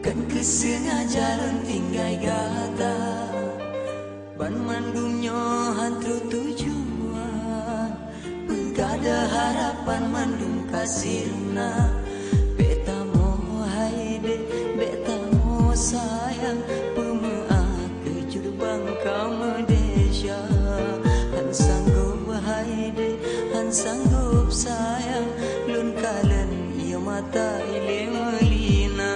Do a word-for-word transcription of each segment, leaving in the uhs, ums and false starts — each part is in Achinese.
Kan keuseungaja lôn tinggai gata, banmandum nyoe han troh tujuan. Peugah harapan mandum ka sirna. Bèk tamoe hai dek, bèk tamoe sayang, peumeu'ah keu jubang ka meudesya. Han sanggob hai dek, han sanggob sayang, lôn kalon ie mata ilèe meulina.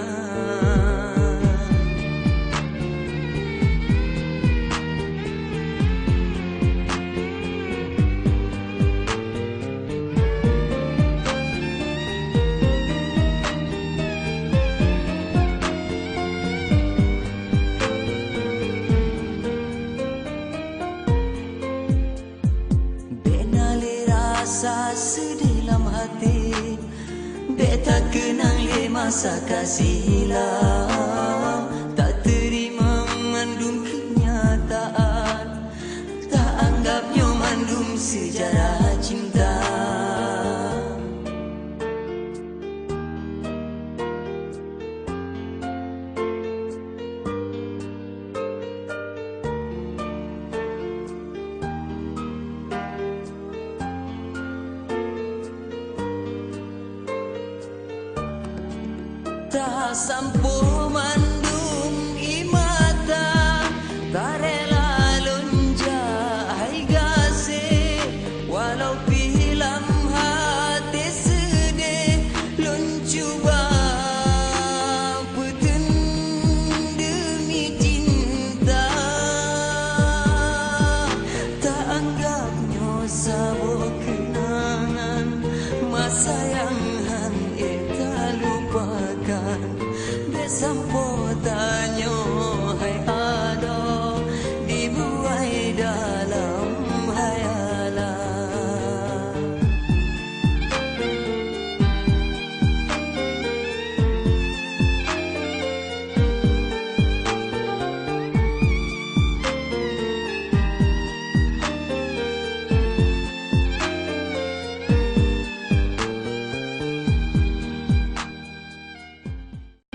Bèk na lé rasa seudeh lam até, bèk takeunang lé masa ka silam. Tateurimong mandum keunyataan, taanggab nyoe mandum seujarah cinta. Tasampoe mandum ie mata, tarela lôn jak hai gaséh, walau pih lam até seudeh lôn cuba peuteun demi cinta. Taanggap nyoe saboh keunangan masa nyang han ék talupakan. Bèk sampoe ta